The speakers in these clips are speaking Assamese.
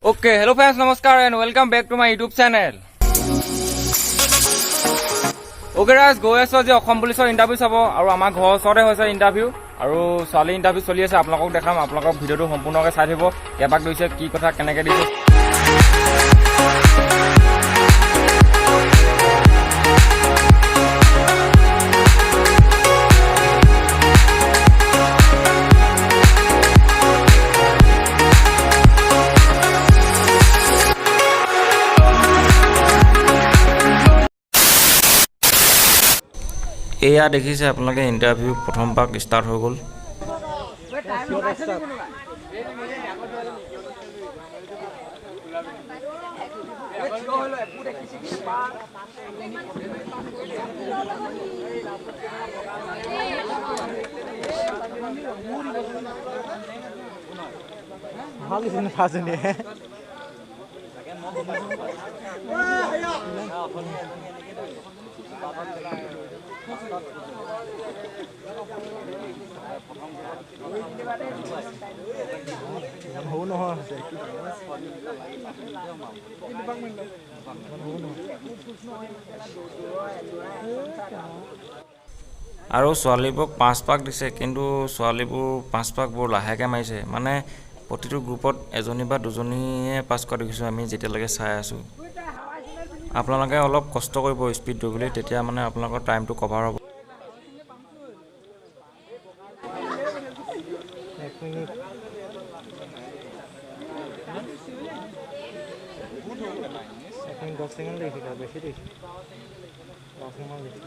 অ'কে, হেল্ল' ফ্ৰেণ্ডছ, নমস্কাৰ and welcome back to my YouTube channel. Okay ৰাইজ, গৈ আছোঁ আজি অসম পুলিচৰ ইণ্টাৰভিউ চাব আৰু আমাৰ ঘৰৰ ওচৰতে হৈছে ইণ্টাৰভিউ আৰু ছোৱালী ইণ্টাৰভিউ চলি আছে। আপোনালোকক দেখাম, আপোনালোকক ভিডিঅ'টো সম্পূৰ্ণকৈ চাই থাকিব। কেইপাক দিছে, কি কথা, কেনেকৈ দিছে। এয়া দেখিছে আপোনালোকে, ইণ্টাৰভিউ প্ৰথম পাক ষ্টাৰ্ট হৈ গ'ল। ভাল দিছে নে ফাৰ্ষ্টজনীয়ে? সৰু নহয়। আৰু ছোৱালীবোৰক পাঁচ পাক দিছে, কিন্তু ছোৱালীবোৰ পাঁচ পাক বৰ লাহেকৈ মাৰিছে। মানে প্ৰতিটো গ্ৰুপত এজনী বা দুজনীয়ে পাছ কৰা দেখিছোঁ আমি যেতিয়ালৈকে চাই আছোঁ। আপোনালোকে অলপ কষ্ট কৰিব স্পীড দৌৰিবলৈ, তেতিয়া মানে আপোনালোকৰ টাইমটো কভাৰ হ'ব। এক মিনিট 1 মিনিট 10 ছেকেণ্ড লাগিছে, বেছি লাগিছে, 10 ছেকেণ্ড লাগিছে।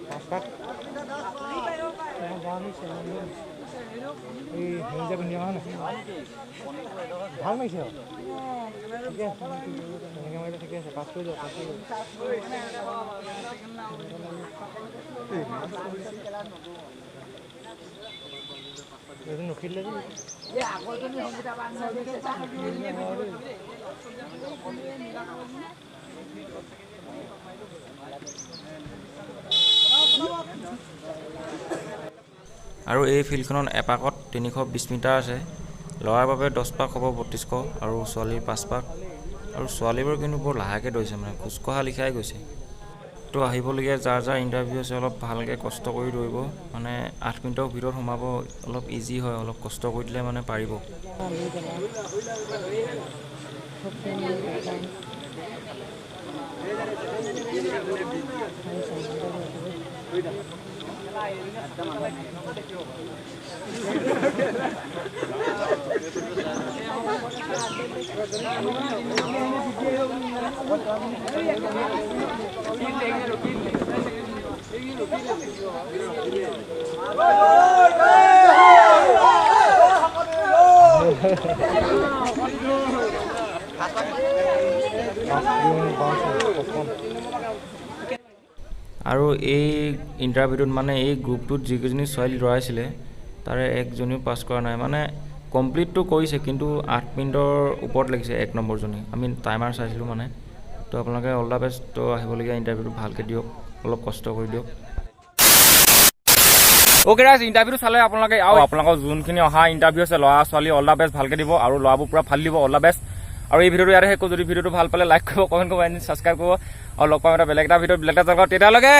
পাঁচ পাক। এই সেউজীয়া পিন্ধি অহা নাই, ভাল মাৰিছে আৰু। ঠিকে আছে, তেনেকৈ মাৰিলে ঠিকে আছে। পাছ কৰি যাওক, পাছ কৰি যাওক। এইটো নখিলে যে। আৰু এই ফিল্ডখনত এপাকত 320 মিটাৰ আছে। ল'ৰাৰ বাবে 10 পাক হ'ব 3200 আৰু ছোৱালীৰ পাঁচ পাক। আৰু ছোৱালীবোৰ কিন্তু বৰ লাহেকৈ দৌৰিছে, মানে খোজকঢ়া লিখাই গৈছে। তো আহিবলগীয়া যাৰ যাৰ ইণ্টাৰভিউ আছে, অলপ ভালকৈ কষ্ট কৰি দৌৰিব। মানে 8 মিনিটৰ ভিতৰত সোমাব অলপ ইজি হয়, অলপ কষ্ট কৰি দিলে মানে পাৰিব। 5 2 5 55। আৰু এই ইণ্টাৰভিউটোত, মানে এই গ্ৰুপটোত যিকেইজনী ছোৱালী দৌৰাইছিলে, তাৰে একজনীও পাছ কৰা নাই। মানে কমপ্লিটটো কৰিছে, কিন্তু 8 মিনিটৰ ওপৰত লাগিছে এক নম্বৰজনী। আমি টাইমাৰ চাইছিলোঁ মানে। তো আপোনালোকে অল the best. তো আহিবলগীয়া ইণ্টাৰভিউটো ভালকৈ দিয়ক, অলপ কষ্ট কৰি দিয়ক। অ'কে ৰাইজ, ইণ্টাৰভিউটো চালে আপোনালোকে আৰু আপোনালোকৰ যোনখিনি অহা ইণ্টাৰভিউ আছে, ল'ৰা ছোৱালী, অল the best, ভালকৈ দিব আৰু ল'ৰাবোৰ পুৰা ফালি দিব। All the best. আৰু এই ভিডিঅ'টো ইয়াতে শেষ কৰোঁ। যদি ভিডিঅ'টো ভাল পালে লাইক কৰিব, কমেণ্ট কৰিব, ছাবস্ক্ৰাইব কৰিব আৰু লগ পাম এটা বেলেগ এটা ভিডিঅ', বেলেগ এটা জেগাত। তেতিয়ালৈকে।